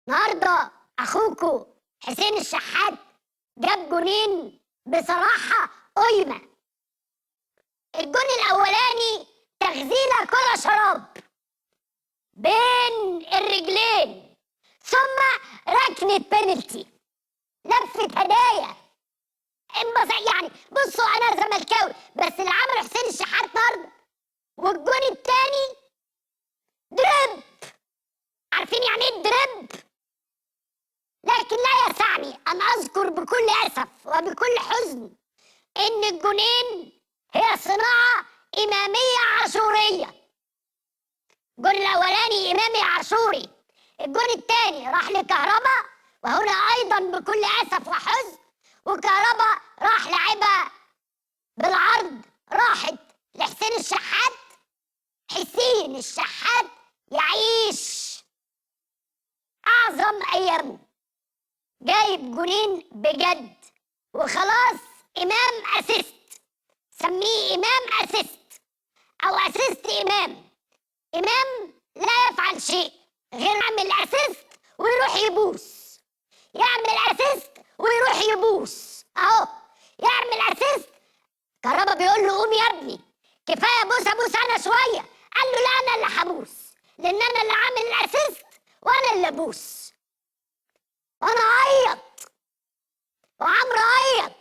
النهارده اخوكو حسين الشحات جاب جونين بصراحة قيمة. الجون الاولاني تغزيله كره شراب بين الرجلين، ثم ركنه بينالتي، لفه هدايا. يعني بصوا انا زملكاوي، بس اللي عمله حسين الشحات النهارده. والجون الثاني درب، عارفين يعني ايه درب؟ لكن لا يسعني ان اذكر بكل اسف وبكل حزن ان الجونين هي صناعة امامية عاشوريه. الجون الاولاني امامي عاشوري، الجون الثاني راح لكهربا، وهنا ايضا بكل اسف وحزن، وكهربا راح لعبها بالعرض، راحت لحسين الشحات. حسين الشحات يعيش اعظم ايامه، جايب جونين بجد وخلاص. امام assist، سميه امام assist او assist امام. امام لا يفعل شيء غير يعمل assist ويروح يبوس، يعمل assist ويروح يبوس، اهو يعمل assist. كهربا بيقول له قوم يا ابني كفاية بوس ابوس انا شوية، قال له لا انا اللي هبوس، لان انا اللي عامل ال assist وانا اللي ابوس. وانا اعيط وعمرو عيط.